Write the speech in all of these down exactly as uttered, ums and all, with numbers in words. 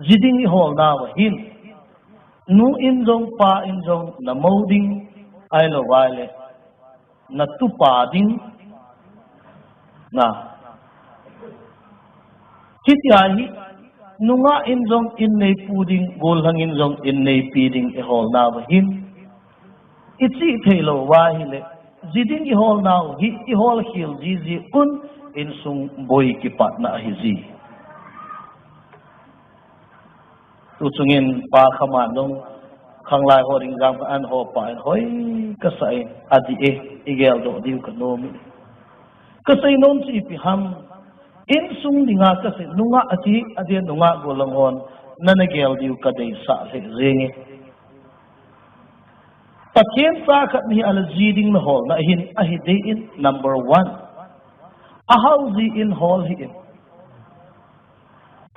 Ji ding i holnau ahin, nu in jong, pa in jong, na mou ding, ahilou vaileh na tupa ding, na. Hitia hi, nungah in jong in neipu ding, gollhang in jong in neipi ding i holnau ahin, i chih theilou va ahileh, ji ding i holnau hi i holkhel jiji un, insung boi kipatna ahi ji. Tuchungin pa khaman jong, khanglai ho ding jang an ho pa in, hoi kasa in, adih e, i geldoh diu ka nom e. Kasei nom chu ipi ham, insung dinga kasei, nungah ati, adeh nungah gollhang hon, nana gel diu ka deisah lheh jenge. Pathen cha khat nahi a leh ji ding na holna ahin, ahi dei in, number one. Ahao ji in hol hih in.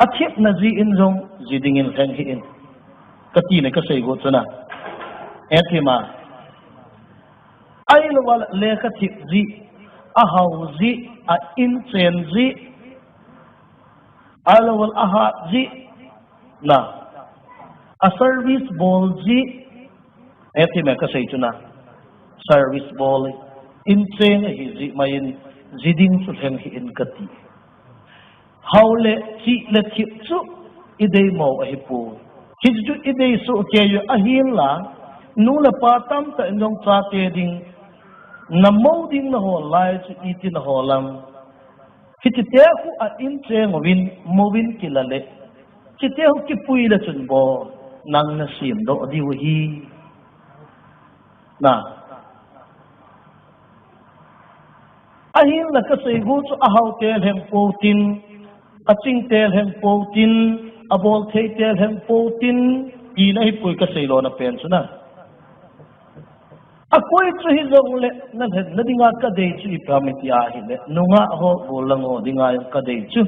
Athepna ji in jong ji dingin lheng hih in. Kati na kasei got chu na. Athema. Ahilou va leh lekha thep ji, ahao ji, a in chen ji, ahilou va leh ahat ji, na. A service bol ji, athema kasei chu na. Service bol, in chen ahi ji mai in, ji ding chu lheng hih in kati. Hao le chih le thep chu i deimo ahipoi. Hichu i dei soh kei u ahinla, nu le pa tamtah in jong chate ding, na mou ding na hol lai chu iti na hol am. Hiche te khu a in cheng uvin, mou in kila leh, hiche te khu kipui le chun bou, nang na semdoh diu ahi. Na. Ahinla kasei got chu ahao te lheng pou tin, aching te lheng pou tin, abol thei te lheng pou tin, tina ahipoi kasei lona pen chu na. Akoi chu hijongleh, na lhenna dinga kadei chu ipi ham iti ahileh, nungah ho, gollhang ho dinga jong kadei chu.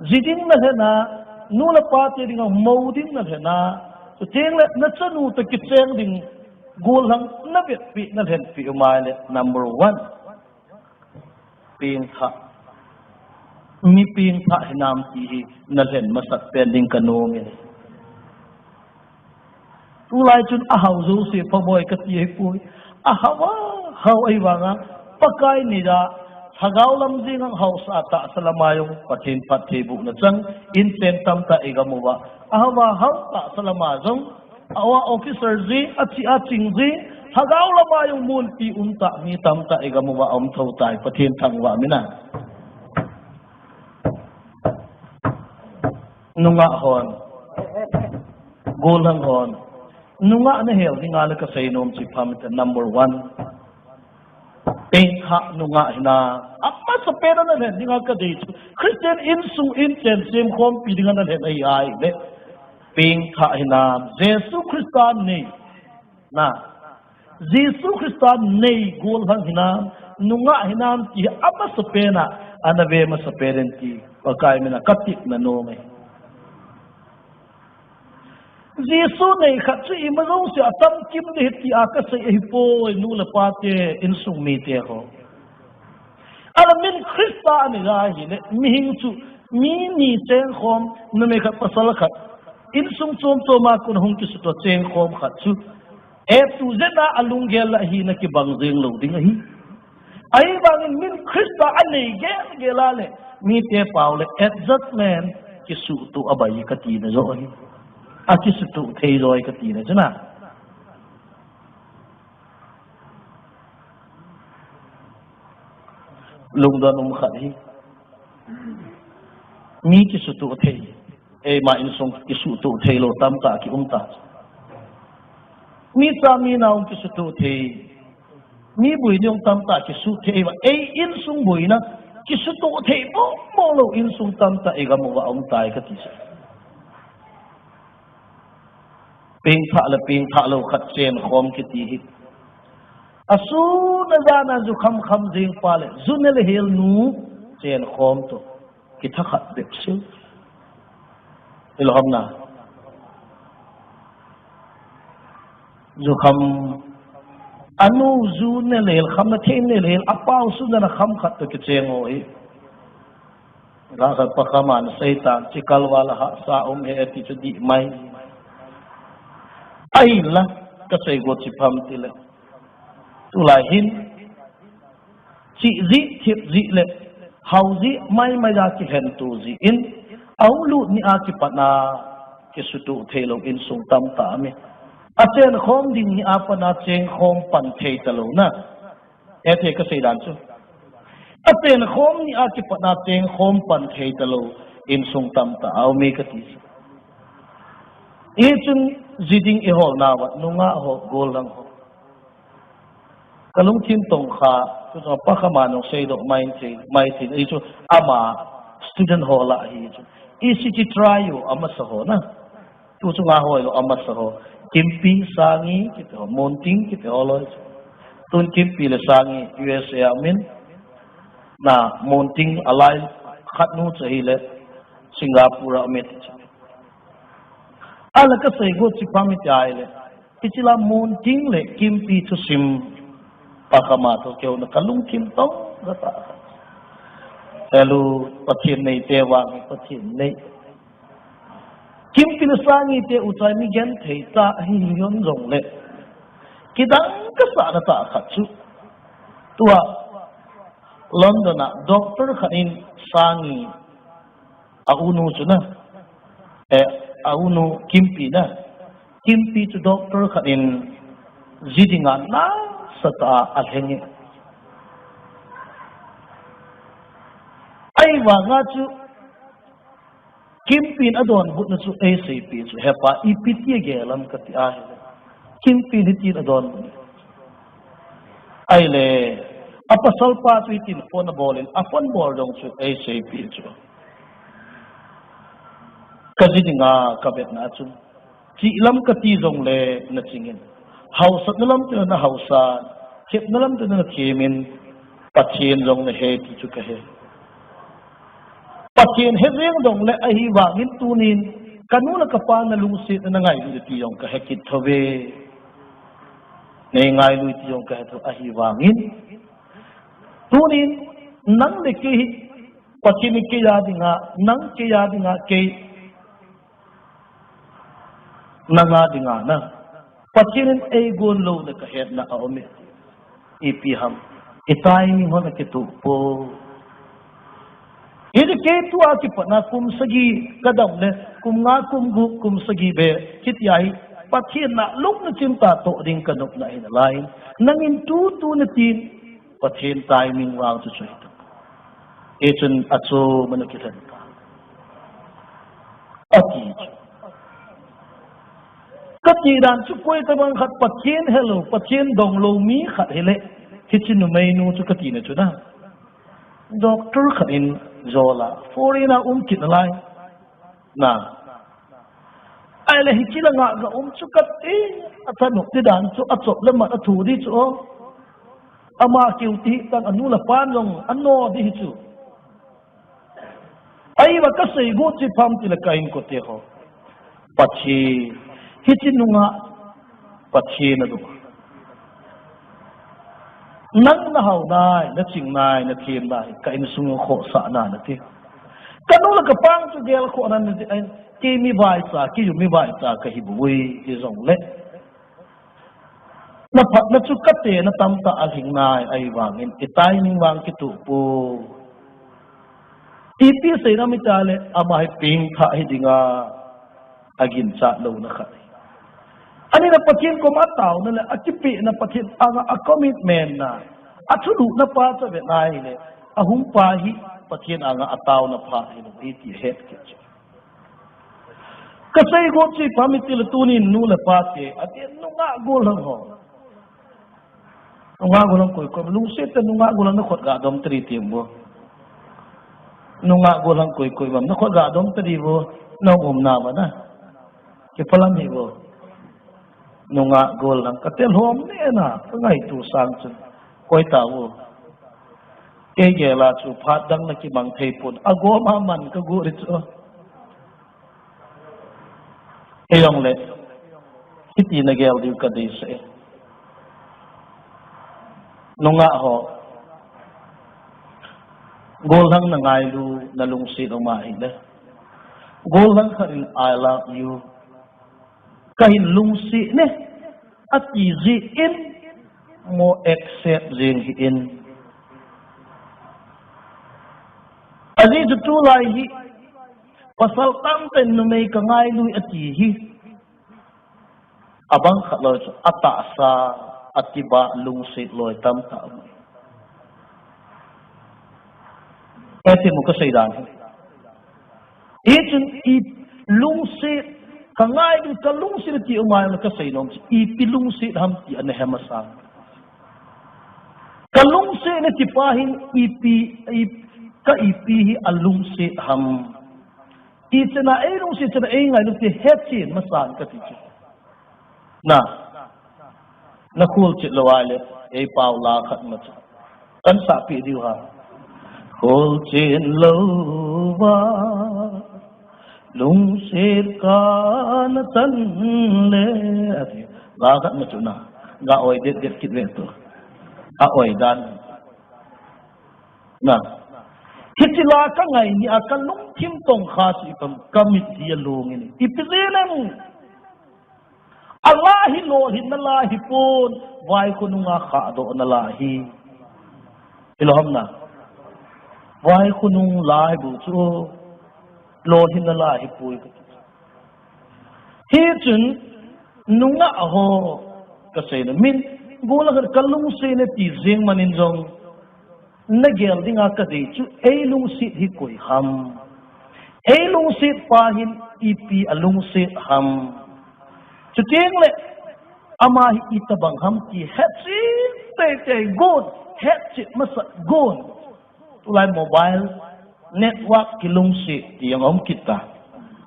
Ji ding na lhen a, nu le pa te dinga mou ding na lhen a, chuteng le na chanu toh kicheng ding, gollhang na vetpeh na lhenpeh u mai leh, number one. Pengthah. Mi pengthah hinam ti hi na lhen masat pen ding ka nom e. Tulai chun ahao jouse phaboi kati ahipoi. Ahao a, hao ahivanga, Pakai neija, lhagao lam jeng a haosa, tahsa lama jong Pathen phattheibohna chang, in chen tamtah i gam uva. Ahao a hao tahsa lama jong, a officer ji, achi aching ji, lhagao lama jong munpi umtah mi tamtah i gam uva um thou tai, Pathen thangvah min a. Nungah hon. Gollhang hon. Nungah na hel dinga le kasei nom chu ipi ham iti, number one. Pengthah nungah hinam. Amasapen a na lhen dinga kadei chu, Christian insung in chen semkhompi dinga na lhen ahi ahileh, pengthah hinam. Jesu Christa nei. Na. Jesu Christa nei gollhang hinam, nungah hinam ti amasapen a, ana ve masapen in ti, Pakai min a katepna nom e. Jesu nei khat chu ima jouse atamkim ding ahi tia kasei ahipoi, nu le pa te, insung mite ho. Ahinla min Christa anei ahileh, mihing chu, mi ni chengkhom, numei khat pasal khat, insung chom chom a kon hung kisutoh chengkhom khat chu, e, tu jeh a alunggel a hina kibang jeng lou ding ahi. Ahivangin min Christa anei gel gel a leh, mite pao leh adjustment kisuhtoh abai katina joh ahi. Akisutoh thei joh ahi katina chu na. Lungdon um khat hi. Mi kisuhtoh thei. Eima insung kisuhtoh thei lou tamtah kium ta. Mi cha mi nao kisuhtoh thei. Mi boina tamtah kisuh thei, eima ei insung boina kisuhtoh thei mong mong lou insung tamtah i gam uva um tai kati chu. Pengthah le pengthah lou khat chenkhom kiti hi. Asun ajan a ju kham kham jing pa le, ju ne le hel nu chenkhom toh. Kitha khat bep seh. Ilou ham na. Ju kham anu ju ne le hel, kham na thei ne le hel, apao sun na kham khat toh kicheng ho hi. Lhakhat pakhaman seitan, chikal val a hahsa um he ti chu dih mai. Ahinla, kasei got chu ipi ham tile, tulai hin, chih jih, thip jih le hao jih maimai a kihentu jeh in, ahung lut ni a kipat a kisutoh theilou insung tamtah aume. Achenkhom ding ni a pat a chengkhom pan thei talouna. Hethem kasei dan chu. Achenkhom ni a kipat a chengkhom pan thei talou insung tamtah aume kati. Hichun ji ding iholnauva, nungah ho, gollhang ho, kalungthim tongkha, tuchung pakhaman hung seidoh mai thei, mai thei, hichu ama student ho lah hichu. Hiche chu try u amasa ho na. Tuchung a hoilou amasa ho. Kimpi, Sangi kiti ho, Monting kiti ho loi. Tun Kimpi le Sangi U S A a umin, na Monting alai khatnu chu ahile Singapore a umin ti chu. Ahinla kasei got chu ipi ham itile, hiche la Monting le Kimpi thusim pakhaman toh kihouna kalungthim tong katah. Helu, Pathen neite vang hi Pathen nei. Kimpi le Sangi te uchai mi genthei tah ahi jongle, kidang kasahna tah khat chu, tua London a doctor khat in Sangi, a unu chu na, eh, a unu Kimpi na, Kimpi chu doctor khat in ji dinga nasatah a alheng e. Ahivanga chu Kimpi in adonbutna chu eiseipeh chu, hepa, ipi ti agel ham kati ahile, Kimpi in hitin adonbut. Ahile, apasalpa chu hitin phone abol in, aphone bol jong chu eiseipeh chu, kaji dinga kavetna a chun, chihlam kati jongle nachingin, haosatna lam tile nahaosa, thepna lam tile nathemin, Pathen jong nahe ti chu kahe. Pathen he jeng jongle ahivangin tunin, kanu le kapa nalungsetna nangailu ti jong kahe kit thouve. Neingailui ti jong kahe thou ahivangin, tunin, nang le kei hi, Pathen in kei a dinga, nang kei a dinga, kei nang a dinga na, Pathen in eigon louna kahetna aume. Ipi ham, itiming hon akituh poi. Hiche kei tua kipatna kum sagi kadam le, kum nga, kum gup, kum sagi beh kiti ahi, Pathen na lungna chimtah toh ding kanopna ahi nalai. Nangin tutu natin, Pathen timing vang chu chu hita. Hichun achom in akilhen ta, ati chu. Kati dan chu koitobang khat Pathen helou, Pathen donglou mi khat hile, hiche numeinu chu katina chu na, doctor khat in jol a, foreign a um kit nalai. Na, ahile hiche langa ga um chu kati, athanop ti dan chu, achop le mat athu di chu o. Ama keu ti hitang, anu le apan jong ano di hi chu. Ahivang kasei got chu ipi ham tile ka inkote ho, Pathen, hiche nungah Pathen adoh. Nang nahao nai, naching nai, nathem nai, ka insung khohsah nai nati. Kanu le kapan chu gelkhoh nan nati, kei mi vaicha, kei jong mi vaicha kahibouve ti jongle, naphatna chu katena tamtah alhing nai, ahivangin itiming vang kituh poi. Ipi seina ham itile, ama hi pengthah hidinga aginchat louna khat ahi. Anina Pathen koma ataona le akipehna, Pathen anga acommitment na, athulhuhna pa chu avet nai le, ahung pa hi Pathen anga ataona pha hilou ahi ti ahet kit chu. Kasei got chu ipi ham itile tunin nu le pate, ati nungah gollhang ho, nungah gollhang koi koi, lungset tah nungah gollhang nakhut ga dom tadi ti mo. Nungah gollhang koi koi bang nakhut ga dom tadi mo. Naum umna bana, kiphalam hi mo. Nungah gollhang kati lhom nena kangaito sang chun, koi tao, kei gel a chu phat dang nakimang thei pon, agom a man kagot di chu. Hijongle, hiti nagel diu kadeisah e, nungah ho, Gollhang na ngailu, na lungset um ahile, gollhang khat in "I love you, kahin lungset e" ati jeh in mo accept jeng hih in. Ajeh chu tulai hi pasal tamtah in numei ka ngailu ati hi. Abang khat loi chu atahsa, atiba lungset loi tamtah um. Eti mo ka seidan hi. Hichun i lungset, ka ngailu, ka lungset ti um ahile ka seinom chu ipi lungset ham ti ana he masang. Ka lungset e ti pa hin ipi, i, ka ipi hi alungset ham. Ichana eilungset, ichana eingailu ti hechen masang kati chu. Na, na kholchet lou ahile, eipao la khat ma chu. Kan sahpi diu ha. Kholchet louva, lungset kana chan le, ati. La khat ma chu na. Ga oi det det kit ve tu. A oi dan. Na. Hiche la ka ngai ni a ka lungthim tongkha chu ipi ham, ka mit hi along in. Ipi jeh ham. A la hi lolhinna la hipon, vaikhonunga khahdohna la ahi. Hilou ham na. Vaikhonung la hi bou chu. Lolhinna la hipoi. Hichun nungah ho ka seina min, gollhang khat ka lungset e ti jeng man in jong, na gel dinga ka dei chu, eilungset hi koi ham. Eilungset pa hin ipi alungset ham. Chuteng le, ama hi itobang ham ti hetchet teitei gon, hetchet masa gon. Tulai mobile, network kilungset ti jong um kit ta.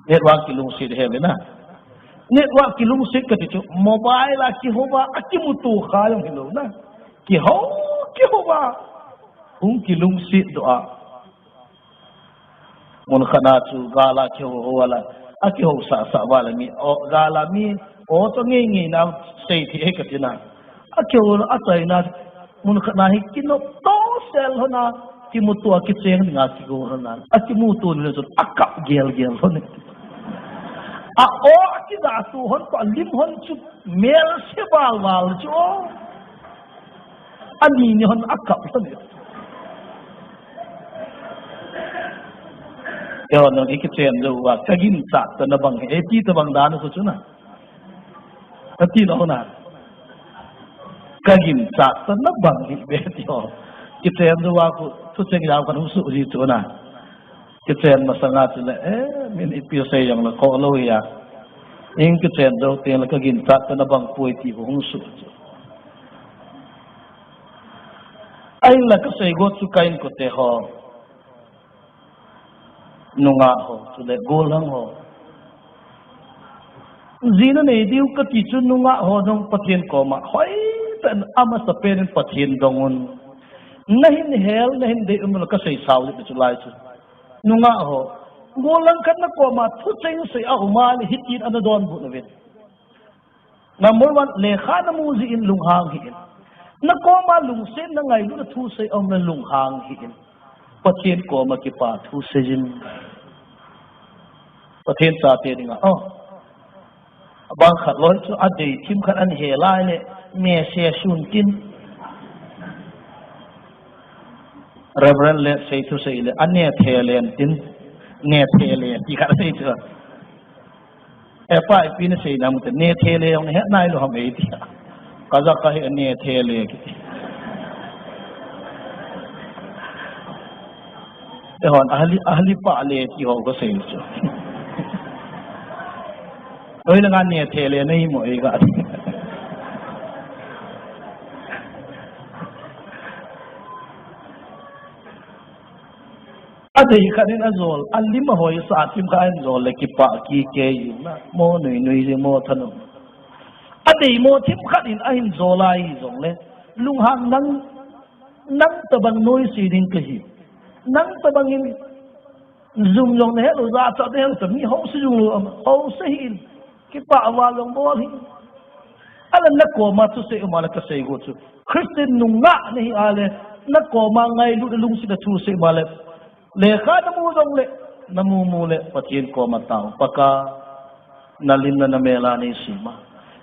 Network kilungset hi ve na. Network kilungset kati chu, mobile a kihouva, akimuto kha jong hilou na. Kihou, kihouva. Hung kilungset doh a. Mun khat na chu gal a kihou hou a la, akihou sah sah uva la mi, o, gal a mi, o to ngei ngei na sei thei e kati na. Akihou a chaina, mun khat na hi kinop to sel lhon a, kimuto a kicheng dinga kigo lhon a, akimuto ni le chun akap gel gel lhon e. A o, akida tu lhon pa lim lhon chu mel se val val chu. Ani ni lhon akap lhon e. Keiho nung i kichen jou uva, ka ginchat toh na bang hi, e ti tobang dan u chu na. Ati lou na. Ka ginchat toh na bang hi be ti ho. Kichen jou uva khu, thucheng jao khat hung suh ji chu na. Kichen masanga chu le, eh, min ipi sei jong le kho lou hi a. Ing kichen jou teng le ka ginchat toh na bang poi ti khu hung suh chu. Ahinla ka seigot chu ka inkote ho, nungah ho, chule gollhang ho. Jina nei diu kati chu nungah ho jong Pathen koma hoitah in amasapen in Pathen dong un. Nahin hel, nahin dei um le ka seisao le chu lai chu. Nungah ho, gollhang khat na koma thucheng sei a um a le hitin ana donbut uvin. Number one, lekha na mu jeh in lunghang hih in. Na koma lungset na ngailutna thusei aum le lunghang hih in. Pathen koma kipa thusei in. Pathen chate dinga. Oh. Abang khat loi chu adei thim khat ana he lai le message sun tin. Reverend le sei thusei le ane thelen tin. Ne thele ti khat sei chu. E pa, ipi na sei nam te, ne thele jong na het nai lou ham e ti. Ka ja ka he ne thele kiti. Eihon, ahli, ahli pa le ti ho ka sei chu. Oi la nga ne thele nei mo e ga. Adei khat in ajol, alim ahoi sa thim khat in jol le kipah kikei jing na, mo nui nui jing mo thanop. Adei mo thim khat in ahin jol a hijong le, lunghang nang, nang tabang noise ding kahi. Nang tabang in jum jong na helou, jachat na helou, mi housa jong lou, housa hih in. Kipah val jong bol hih in. Ahinla na koma thusei um a le ka seigot chu, Christian nungah na hi a le, na koma ngailut le lungset a thusei um a le, Lekha namu jongle, namu mu le, Pathen koma tao. Pakai, nalim le namel a neisem a,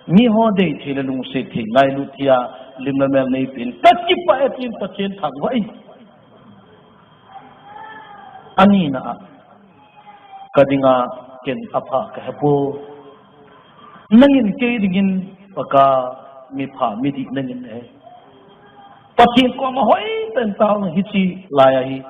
miho deithei le lungset thei ngailut thei a lim le mel neipen, kakipah e tin Pathen thangvah in. Anina a, kadinga ken apha kahepoi. Nangin kei dingin Pakai, mipha midih nangin nahi. Pathen koma hoitah in tao, hiche lai ahi.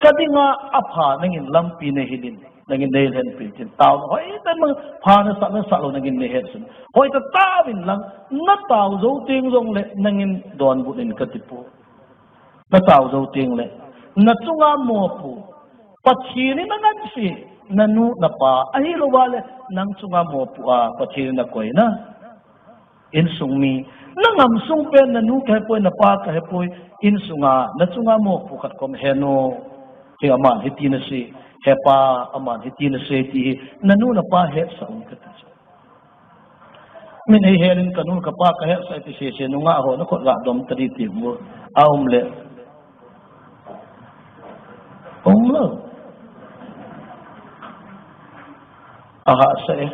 Kadinga apha nangin lampi neihil in, nangin neilhenpeh tin tao, hoitah in, pha nasah nasah lou nangin neihetsun. Hoitah taovin lang, natao jou teng jongle nangin donbut in katipoi. Natao jou tengle, nachunga mopo, Pathen in angansei, nanu napa, ahilouva le, nang chunga mopo a Pathen in akoina. Insung mi, nangamsung pen nanu kahepoi, napa kahepoi, insunga, nachunga mopo khat kom heno. Hi aman hiti nasei, hepa, aman hiti nasei ti hi, nanu napa hetsah un kati chu. Min eihel in kanu kapa kahetsah ti sese, nungah ho, nakhut ga dom tadi ti mu. Aum le. Umlou. Ahahsa e.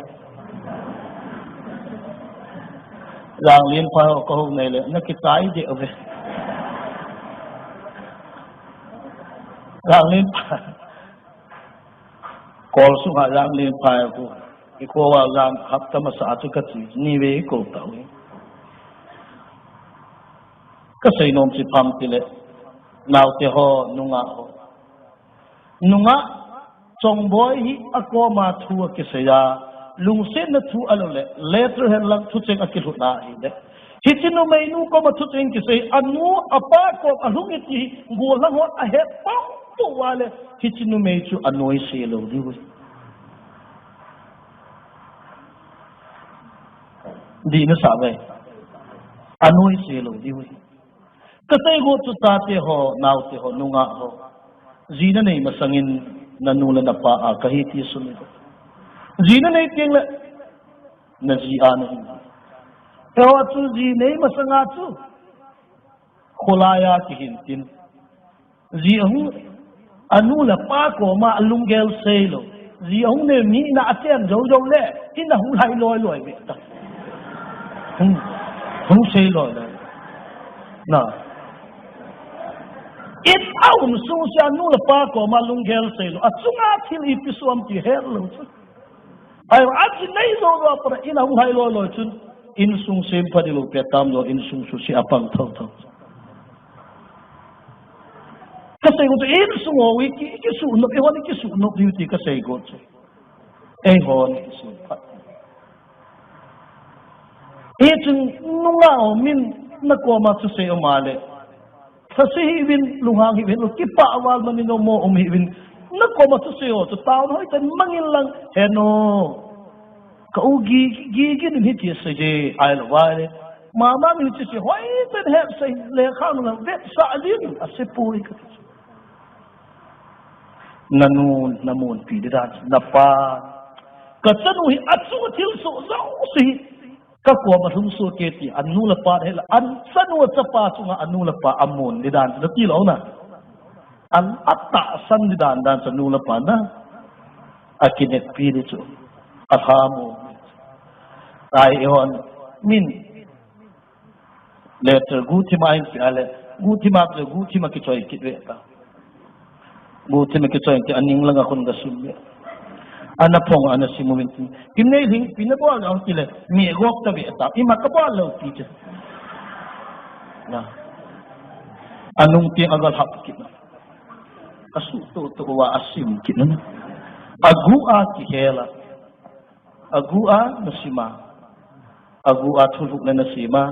Janglin pha ho kahung nei le, nakitai deh uve. Janglin pha. Kol sunga janglin pha ho. Ikouva jang hapta masa a chu kache, nivei kou tauve. Kasei nom chu ipi ham tile, naote ho, nungah ho. Nungah, chongboi hi akoma thu akisei a, lungsetna thu ahiloule, letter henlang thucheng akilhut ahile, hiche numeinu koma thucheng kisei, anu apa kom alhung e ti hi, gollhang hon ahet poupou uva le, hiche numei chu anoise lou diu ahi. Dih nasa uve. Anoise lou diu ahi. Kasei got chu chate ho, naote ho, nungah ho. Ji nanei masangin nanu le napa a kahi ti sumil. Ji nanei tengle, naji a nahi. Eiho chu ji nei masanga chu, kholai a kihin tin, ji ahung, anu le apa koma alunggel seilou. Ji ahung nei mi ina achen jou jou le, ina hung lhai loi loi ve ta. Hung, hung sei loi loi. Na. Ina um sung se anu le apa koma lunggel seilou. Achunga thil ipi soh ham ti hetlou chu. Ai, aji nei jou lou a pat a ina hung lhai loi loi chun, insung sempha ding lou pi tam lou, insung suse apang thou thou. Kasei got chu insung ho hi ki, kisuhnop, eihon kisuhnop diu ti kasei got chu. Eihon kisuhnop. Hichun nungah ho, min nakoma thusei um a le, thase hih uvin, lunghang hih uvin, kipah val manin um mo um hih uvin, nakoma thusei ho chu taona hoitah in mang inlang, heno. Ka u Gi, Gi, Gigin in hiche asei e, ahilouva le, mama min hiche asei, hoitah in hetsah in, lekha nunga vetsah ding asei poi kati chu. Nanu, namunpi ding dan, napa. Kachanu hi achunga thilsoh jouse hi kakoma lhung soh e ti, anu le apa hela, achanu achapa chunga anu le apa amun ding dan chu nati lou na. An atahsan ding dan dan chu anu le apa na. Akineppi ding chu. Alhamu. Ai, eihon, min letter guhthima ahin pe a le, guhthima pe, guhthima kichoi kit ve ta. Guhthima kichoi kit, aning langa khun gasum ve. Ana phong, ana sim uvin tin, kin nei lhing pi nabol lou ti le, mi gop ta ve ta, ima kabol lou ti chu. Na. Anung teng agalhap kit na. Asuh toh toh uva asim kit na. Aguh a kihel a. Aguh a nasim a. Aguh a thulhuhna nasim a.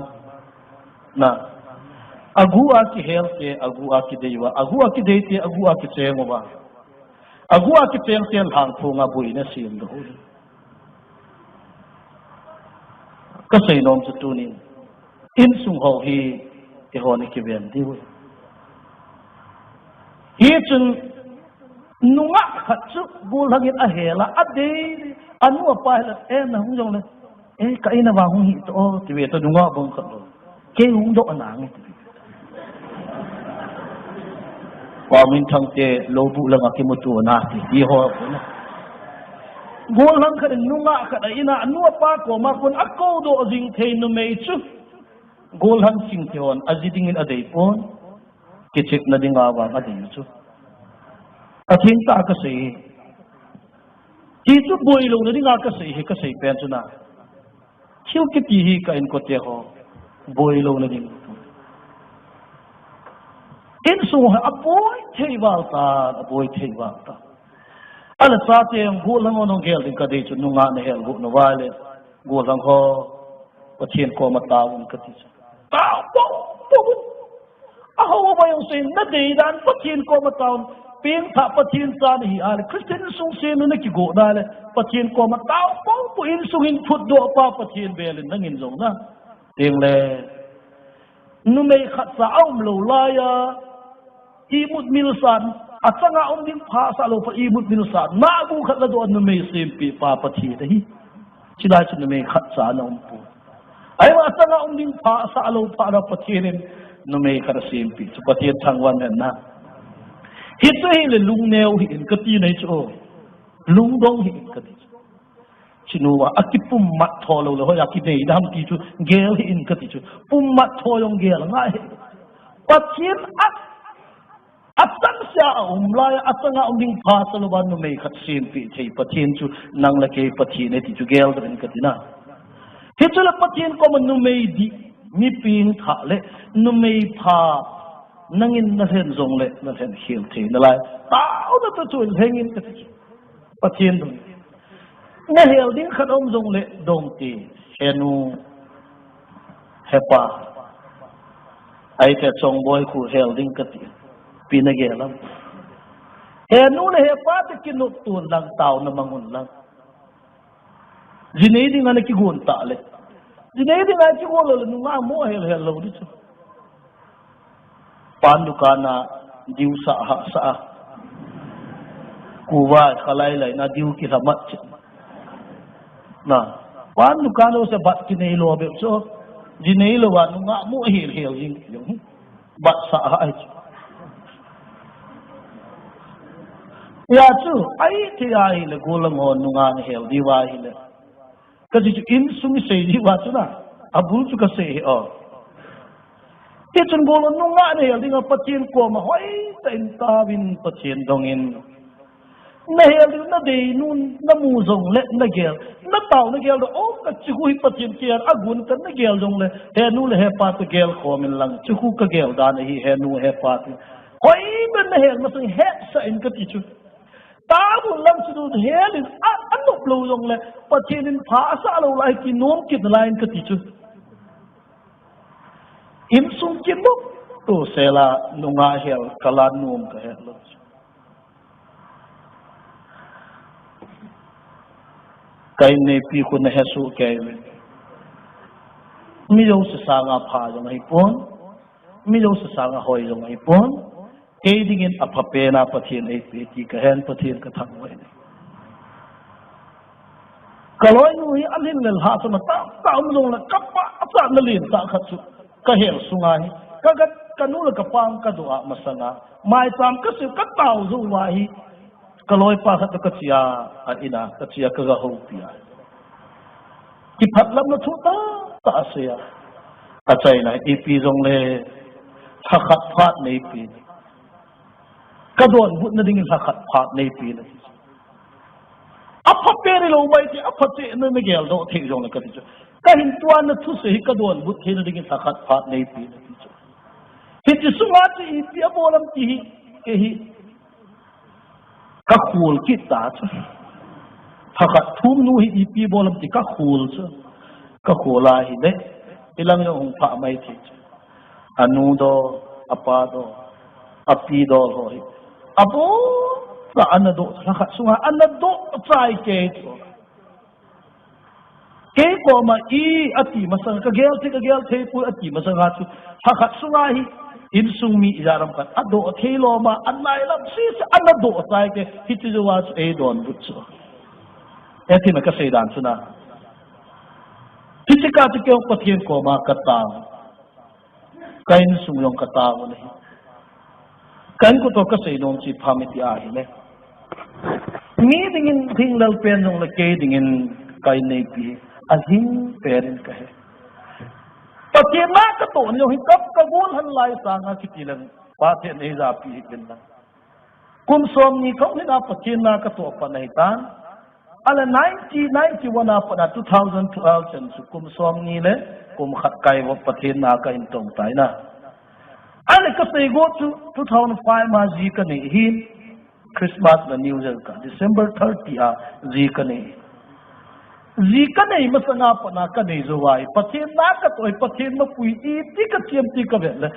Na. Aguh a kihel te, aguh a kidei uva. Aguh a kidei te, aguh a kicheng uva. Aguh a kicheng te lhangphong a boi nasim doh u. Kasei nom chu tunin, insung ho hi eihon ikiven diu. Hichun nungah khat chu gollhang in ahel a, adei, anu apa hela, eh, nahung jongle, eh, ka in a vang hung hih toh, ti ve ta nungah bang khat lou. Kei hung doh nange, ti ve. Paominthang te, Loubu langa kimuto nati, ti ho. Gollhang khat in nungah khat a in a, anu apa koma kon akoudoh jing thei numei chu. Gollhang chingthei hon, aji dingin adei pon. Kichepna dinga vang adei chu. Pathen tah kasei. Ti chu boilouna dinga kasei hi, kasei pen chu na. Thil kiti hi ka inkote ho, boilouna ding. Insung ho aboi thei val ta, aboi thei val ta. Ahile chate hung gollhang hon hung gel ding kadei chu nungah nahel got nauva le, gollhang ho, Pathen koma taovun kati chu. Tao, tao, tao. Aho, aho, jong sei nadei dan Pathen koma taovun. Pengthah Pathen cha nahi a le, Christian sung senu nakigot na le, Pathen koma tao, tao, tao, insung in phutdoh pa Pathen bel in nangin jong na. Tengle, numei khatcha aum lou laiya, imut milsa, achanga um ding pha asah lou pa imut milsa, nabu khat ladoh a numei sempeh pa Pathen ahi. Chulai chu numei khatcha ana um poi. Ahivang achanga um ding pha asah lou pa la Pathen in numei khat asempeh chu Pathen thangvah hen na. Hichu hile lungneo hih in kati nahi chu. Lungdong hih in kati chu. Chinu a, akipummat tho lou le, hoiya kinei dam ti chu, gel hih in kati chu. Pummat tho jong gel ngai hi. Pathen a, achangseh a um laiya, achanga um ding pha asah lou va numei khat sempeh thei Pathen chu, nang le kei Pathen ahi ti chu geldoh in kati na. Hichu le Pathen koma numei dih, mi pengthah le, numei pha, nangin nalhen jongle, nalhen khel thei nalai. Taona toh chu lheng in kati chu. Pathen dong. Nahel ding khat aum jongle dong ti. Henu, hepa. Ahite Chongboi khu hel ding kati. Ipi nagel am? Henu le hepa te kinopton lang, taona mang un lang. Ji nei dinga nakigon ta le. Ji nei dinga kigon lou le nungah mo hel hel lou di chu. Pan dukan a diu sah hahsah a. Kuva khalai lai na diu kilhamat che. Na. Pan dukan lou se bat kinei lou bep chu. Ji nei lou va nungah mo hel hel jing jong. Bat sah ha ai chu. Hijeh chun, ahithei ahile gollhang ho nungah nahel diu ahile. Kati chu insung isei diu va chu na. Abul chu kasei hi o. Hichun gollhang nungah nahel dinga Pathen koma hoitah in taovin Pathen dongin. Nahel diu nadei nun, namu jongle nagel, natao nagel doh, o, kachi khu hi Pathen kian agun ka nagel jongle, henu le hepa toh gelkhom in lang, chi khu kagel dan ahi, henu hepa toh. Hoitah in nahel masang hetsah in kati chu. Taovun lang chu hel in, a, anop lou jongle, Pathen in pha asah lou lai, kinom kit nalai in kati chu. Insung kinop toh sela, nungah hel, kala nom kahel lou chu. Ka inneipi khu nahesoh kei uvin. Mi jouse sanga pha jong ahipon. Mi jouse sanga hoi jong ahipon. Kei dingin aphapen a Pathen eipeh ti kahen, Pathen kathangvah in. Kaloinu hi alhin le lhahsam a tamtah um jongle kapachatna lentah khat chu kahel sunga hi. Kaga, kanu le kapa kadoh a masanga maicham kasei katao jou uva hi. Kaloipa khat toh kache a, a in a, kache a kaga houpi a. Kiphatlamna thu tahtah asei a. Achaina ipi jongle lhakhat phat neipe. Kadonbutna dingin lhakhat phat neipe nati. Aphapen hilou mai ti, aphachen na nageldoh thei jongle kati chu. Kahin tuanna thusei hi kadonbut theina dingin lhakhat phat neipe nati chu. Hiche sunga chu ipi abol am ti hi, kei hi kakhol kit ta chu. Lhakhat thumnu hi ipi bol am ti kakhol chu. Kakhol ahile, hilang jong hung phah mai thei chu. Anu dol, apa dol, api dol ho hi. Aboncha ana doh, lhakhat sunga ana doh chai kei chu. Kei koma i ati masang, kagel thei, kagel thei poi ati masanga chu, lhakhat sunga hi, insung mi ijat ham khat adoh thei loma, anai lam sese ana doh chai kei, hiti jouva chu eidonbut chu. Hethem a kasei dan chu na. Hiche kah chu kei jong Pathen koma katao. Ka insung jong katao u ahi. Ken koi toh kasei nom chu ipi ham iti ahile, mi dingin hinglel pen jongle kei dingin ka inneipi hi ahing pen in kahe. Pathen na katoh ni jong hi ka, ka gollhan lai sanga kiti leng, Pathen in eijapi hih in lang. Kum somni kah in a Pathen na katoh pan ahitan. Ale nineteen ninety-one a pat a two thousand twelve chan chu kum somni le kum khat kai vo Pathen na ka in tong tai na. Ale kasei go chu two thousand five ma ji kanei hi, Christmas le New Year kah, December thirty a ji kanei. Ji kanei masanga pat a kanei jou a hi, Pathen na katoh hi, Pathen mapui iti kachi ham ti kavet le,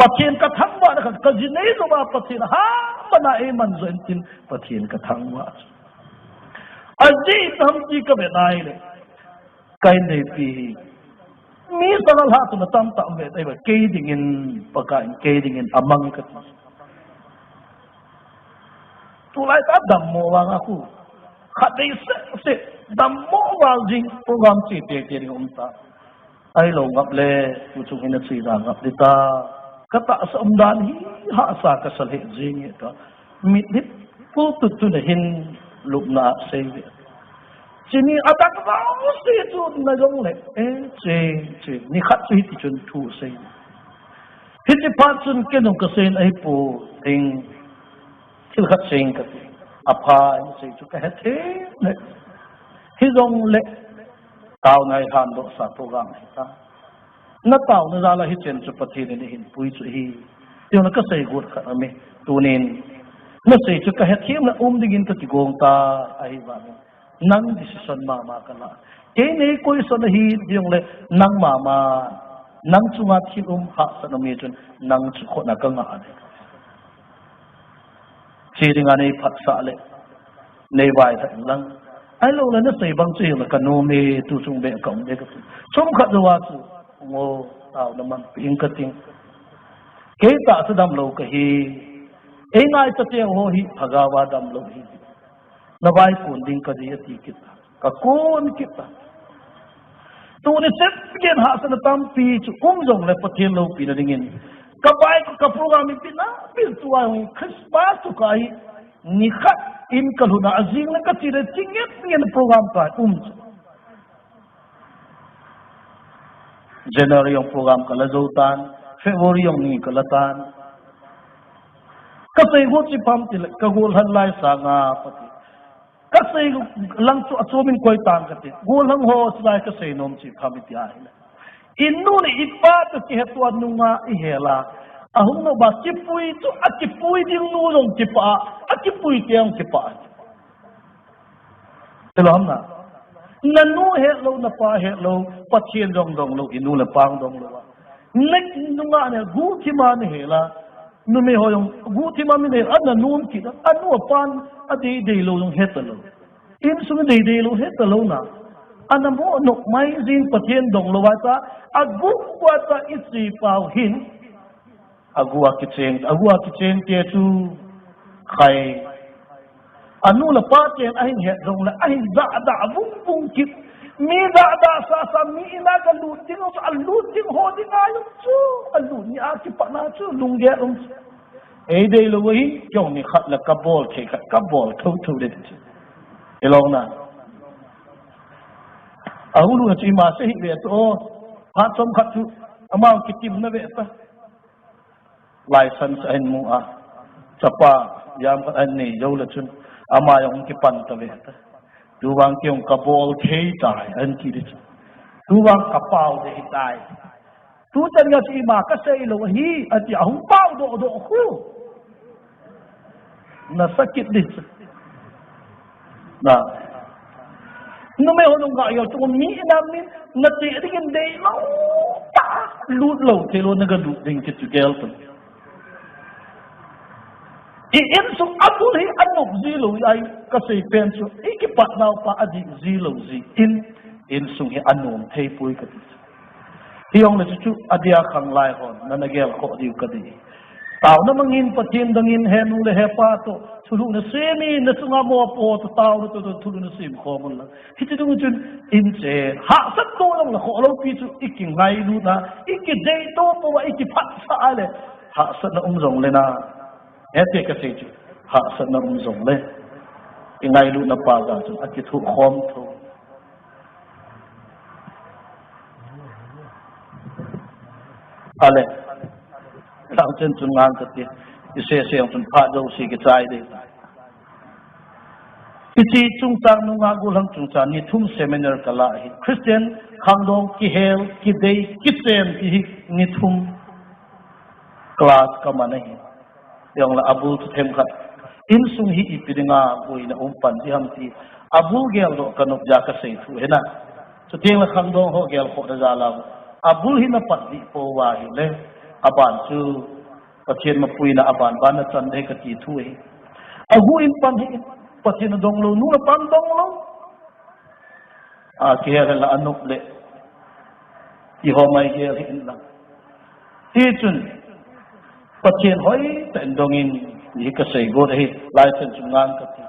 Pathen kathangvah na khat, kaji nei jou a Pathen ha mana eiman jo in tin Pathen kathangvah. Ajeh iti ham ti kavet ahile, ka inneipi hi mi sanga lha chu na tamtah um ve tai ba, kei dingin, Pakai in kei dingin amang kati. Tulai tah dammo vang a khu. Khatvei seh seh dammo val jing program che te te ding um ta. Ahilou ngap le, tu chung hin ache da ngap ding ta. Katahsa umdan hi hahsa kasa lheh jing e ta. Mitlhi pulpit tun a hin lupna a sei ve. Chuni adang jouse chu na jong le, eh, che, che. Nikhat chu hiti chun thu sei. Hiti phat chun ken jong kasei in ahipoi ding. Thil khat sei in kati. Apha in sei chu kahe them le. Hijongle taona hi lhandoh sa program ahi ta. Na taona jal a hichen chu Pathen in eihin pui chu ahi. Ti jong le kasei got khat aum e. Tunin nasei chu kahe them le um dingin kakigong ta ahivangin. Nang decision mama kala. Kei nei question ahi ti jong le nang mama. Nang chunga thil um hahsatna um hi chun nang chu khut na kangah ding. Che dinga nei phatsah le, nei vailhah in lang. Ahilou le nasei bang chu hile kanom e, tu chung beh kaum e kati. Chomkhat jou a chu, ngo, taona manpi ing kating. Kei tahsa damlou kahi. Ei ngaicha teu ho hi lhagao a damlou hi. Na vaikon ding kahi ati kit. Kakon kit ta. Tuni chet gen hahsatna tampi chu um jongle Pathen loupina dingin. Ka vai ka program in pi na, pi tua Christmas chu kahi nikhat in kalhun a ajing le kati le chinget ngen program kaum chu. January jong program kala jou tan, February jong ni kala tan. Kasei got chu ipi ham tile, ka gollhan lai sanga pati. Kasei lang chu achom in koi tan kati. Gollhang ho, chulai kasei nom chu ipi ham iti ahile, inu le ipa toh kihetto a nunga ihel a, ahung nop a kipui chu, akipui ding nu jong kipah a, akipui te jong kipah a. Hilou ham na? Nanu hetlou, napa hetlou, Pathen jong donglou, inu le ipa jong donglou a, nunga ne guhthima nahel a, numei ho jong guhthima mi nahel a, nanu um kit a, anu apan adeidei lou jong hetalou. Insung deidei lou hetalou na. Ana mo nop mai jing Pathen donglou a ta, aguh uva ta iche pau hin. Agu a kicheng, agu a kicheng te chu khai. Anu le apa ten ahin het jongle, ahin dahdah vungvung kit. Mi dahdah sasa, mi in a galut ding, alut ding ho dinga jong chu, alut ni a kipatna chu lunggel um chu. Ei deilou ahi, kei jong nikhat le kabol thei khat kabol thotho ding chu. Hilou na. Ahung lutna chu ima seh hih ve ta o. Phat chomkhat chu ama kitimna ve ta. License ahin mu a, chapa jamkhat ahin nei jou le chun, ama jong kipan ta ve ta. Tuvang kei jong kabol thei tai ahin ti ding chu. Tuvang kapao ding ahitai. Tuchan gei chu ima kasei lou ahi, ati ahung paodoh doh khu. Nasa kit ding chu. Na. Numei ho nunggah gel chu mi in a min, nati dingin deilou tah, lut lou theilou, nagalut ding kiti chu gel chu. I insung abul hi anop ji lou ahi, kasei pen chu, i kipat nau pa adih ji lou jeh in, insung hi anom thei poi kati chu. Hijongle chuchu adia khanglai hon, nana gelkhoh diu kati. Taona mangin Pathen dangin he nu le he pa toh, thulhuh nasem in, nachunga mopo toh, taona toh, toh, thulhuh nasem khom un lang. Hiche dung chun, in chen, hahsat toh lang la khoh lou pi chu, i kingailutna, i kideitoh pouva, i kiphatsah a le, hahsatna um jongle na. Hiti kasei chu, hahsatna um jongle, ingailutna pa ga chun akithoh khom tho. Ale, tang chen chun ngang kati, isei seng chun phat jouse kichai ding. Hiche chungchang nunga gollhang chungchang ni thum seminar kala hi. Christian khangdong kihel, kidei, kichen ti hi ni thum class kaman ahi. Jongle abul chu themkhat. Insung hi ipi dinga boina um pan ding ham ti. Abul geldoh kanop jeh a kasei thu ahi na. Chuteng le khangdong ho gelkhoh na jal a. Abul hi napat dih pouva ahile. Aban chu Pathen mapuina aban ban nachan ding kati thu ahi. Agu in pan hi, Pathen adong lou, nu le pa adong lou. Akihel le anop le, ihom a igel hih in lang. Tichun, Pathen hoitah in dong in, hi kasei got ahi, lai chen chun ngang kati.